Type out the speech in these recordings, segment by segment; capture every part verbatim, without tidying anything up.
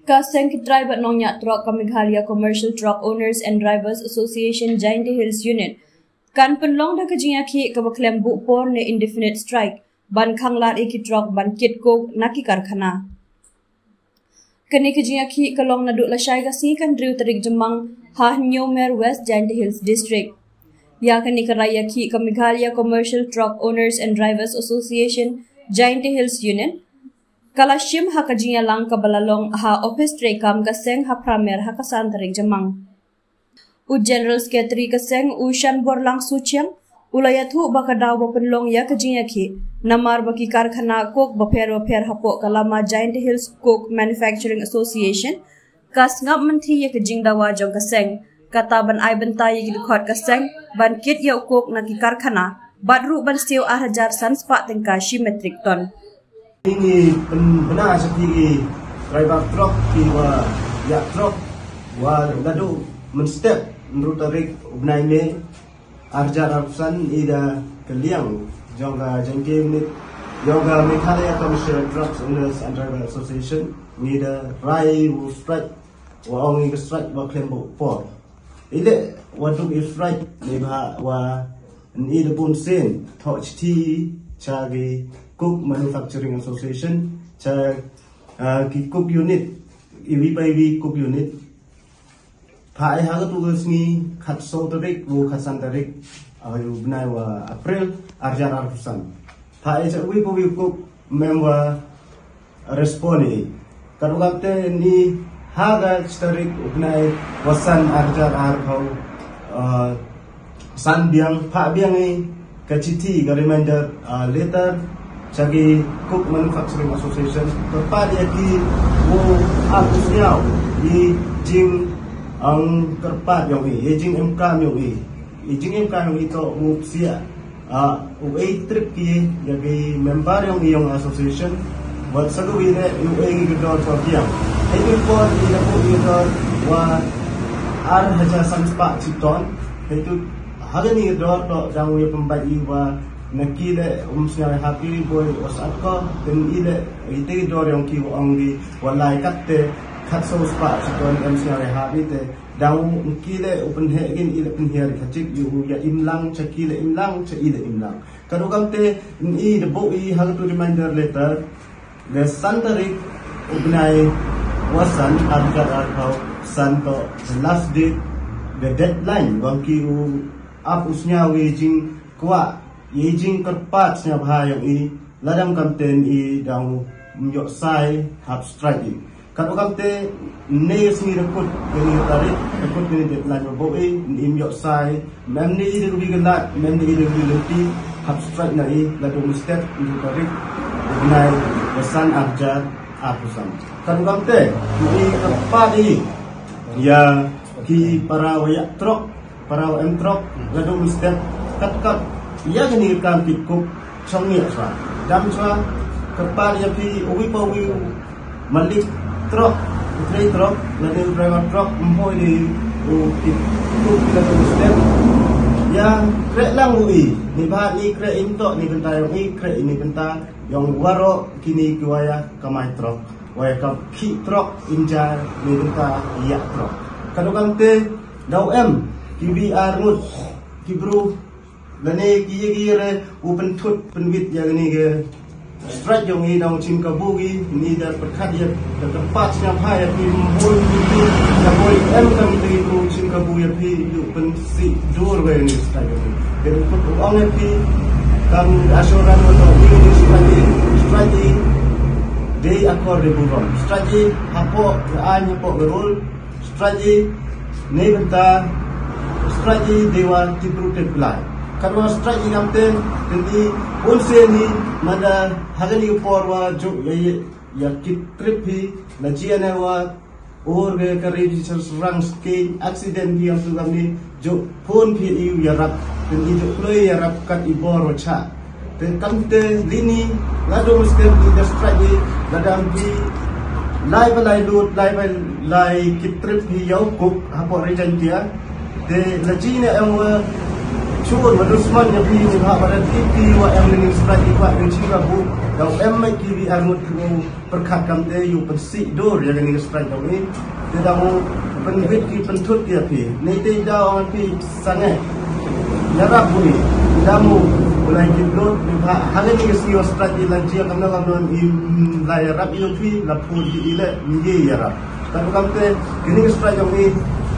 Ka seng ki trai bad nongñiah trok ka Meghalaya Commercial Truck Owners and Drivers Association Jaintia Hills Unit kan pynlong da ka jingïakhih kaba khlem buh por ne indefinite strike ban khanglad ïa ki trok ban kit coke na ki karkhana. Kane ka jingïakhih ka long naduh lashai ka sngi ka hynriew tarik Jymmang ha Hynñiewmer West Jaintia Hills District. Ïa kane ka rai ïakhih ka Meghalaya Commercial Truck Owners and Drivers Association Jaintia Hills Unit ka la shim ha ka jingïalang kaba la long ha ophis treikam ka seng ha Phramer ha ka san tarik Jymmang. U General Secretary ka seng u Shanborlang Suchiang u la ïathuh ba ka daw ba pynlong ïa ka jingïakhih namar ba ki karkhana coke bapher bapher hapoh ka lama Jaintia Hills Coke Manufacturing Association ka sngap mynthi ïa ka jingdawa jong ka seng, kata ban ai bynta ïa ki dkhot ka seng ban kit ïa u coke na ki karkhana bad ruh ban siew ar hajar san spah tyngka shi metric ton. Ngi pynbna sha ki driver truck, ki wa ïa truck, wa naduh mynstep hynriew tarik u bnai May ar hajar arphew san, i da ka liang jong ka Jaintia Hills Unit jong ka Meghalaya Commercial Truck Owners and Driver Association, ngi da rai u strike, wa ong i ka strike wa khlem buh por. I leh wa duk i strike neibhah wa ngi da bun sien thoh chithi sha ki Coke Manufacturing Association, sha, ah, ki coke unit, iwi pa iwi coke unit. Pha ai ha katu ka sngi khatsaw tarik, u khatsan tarik, ah, u bnai wa April ar hajar arphew san. Pha ai sha uwi pa uwi u coke mem wa respond i. Katba kamte ngi ha ka shi tarik u bnai wa san ar hajar arphew, ah, san biang, pha biang i ka chithi, ka reminder, ah, letter sha ki Coke Manufacturing Association. Kyrpad ïa ki wow ap u sniaw i jing, ang, kyrpad yong i, i jingim kam yong i. I jingim kam yong i to u psiah, ah, u ei trip ki ïa ki member yong i yong association. Wat sa ka wi ne u ei ki dor to biang. Ei ki por i na ku i dor wa ar hajar san spah chi ton. Ei tu ha kani ka dor to dang u ïa pynbeit i wa na ki le um sniaw hap i boi wa sat ko, ten i le i te dor yong ki wa ong di wa lai kat te khatsaw spah chi ton em sniaw hap i te dang u ki le u pynheh kin i le pynhiar ka chik yu u ïa im lang cha ki le im lang cha i le im lang. Katba kamte i da buh i ha katu reminder letter. Ka san tarik u bnai wa san ar hajar arphew san to the last date, the deadline, bang ki u ap u sniaw i jingkwah, i jingkyrpad sniawbha yong i, lada ym kamte i dang ym ïoh sai hap strike i. Katba kamte ne sngi da kut kani ka tarik, da kut kani deadline ba buh i, ym ïoh sai, mem ne i da ka wi ka lad, mem ne i da ka wi lynti, hap strike na i, la dum step, ni tarik, u bnai wa san ar hajar arphew san. Katba kamte, i kyrpad i ïa ki para wa ïa trok, para wa em trok, la dum step, kat kat ïa kani ka kam kit coke chong ïa swa. Dam swa, kyrpad ïa phi uwi pa uwi malik trok, u trei trok, la dei u driver trok, mhoi dei u kit coke la dum step. Ïa kreh lang u i, ni ba ni kreh im to, ni bynta yong i kreh, ni bynta yong waroh kini ki wa ïa kamai trok, wa ïa kam ki trok, inja ni bynta ïa trok. Katba kamte daw em ki wi ar ngut ki bru lane ki ïa ki re u pynthut pynwit ïa kani ka strike yong i, dang chim kabu ki ni da pyrkhat ïa da kyrpad sniawbha ïa phi, mhoi ki phi, da boi em kam te u chim kabu ïa phi, u pynsih dur wa ni strike yong i. Te u put u ong ïa phi kam assurance wa to ni strike i, strike i dei akor dei burom, strike i hapoh ka aiñ, hapoh ka rule. Strike i ne bynta, strike i dei wa tip bru tip blai. Katwa strike i kamte, te ni bun sien ni, mada ha kani ka por wa juk ïa, ïa kit trip hi, la jia ne wa ur ge ka ri ji sar rang skein accident hi, am tu kam ni juk phone phi i u ïarap, te ni juk kloi ïarap kat i bor wa cha. Te kamte lini, la dum step ni da strike i, la dam phi lai ba lai lut, lai ba lai kit trip hi ïa u coke hapoh ri Jaintia. Te la ji ne em wa Shuh, wa dusmon ïa phi, ni ha barat iti wa em ni strike i kwah ni chi ka bu. Dau em mai ki wi arngut ki u pyrkhat kam te yu pynsih dur ïa ni strike dau ni. Te dau pynwit ki pyntut ïa phi. Ni te dau ong phi sange. Ïarap bu ni. Dau mu ulai ki blot ni ha ha ni ki sngi wa strike i la jia kam na la don i la ïarap ïa phi la phu di ile ni ïarap. Tang kam te kini ki strike jong i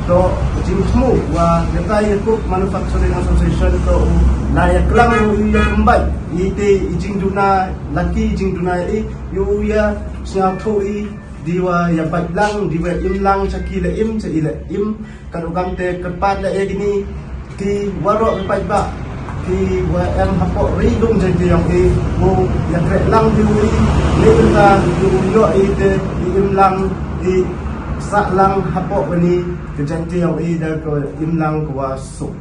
to jingthmu wa kita i Coke Manufacturing Association to u la ïa klang u ïa kembai i te i jingduna laki jingduna i u ïa sngewthuh i di wa ïa bait lang di wa im lang cha ki la im cha i la im. Kan u kam te kyrpad la ïa kini ki waroh ki paidbah ki wa em hapoh ri lum jong ki ïong i u ïa kreh lang ki u i ni bynta ki u ïoh i te i im lang i sah lang hapoh kani ki jong ki ïong i da ko im lang ko wa suk.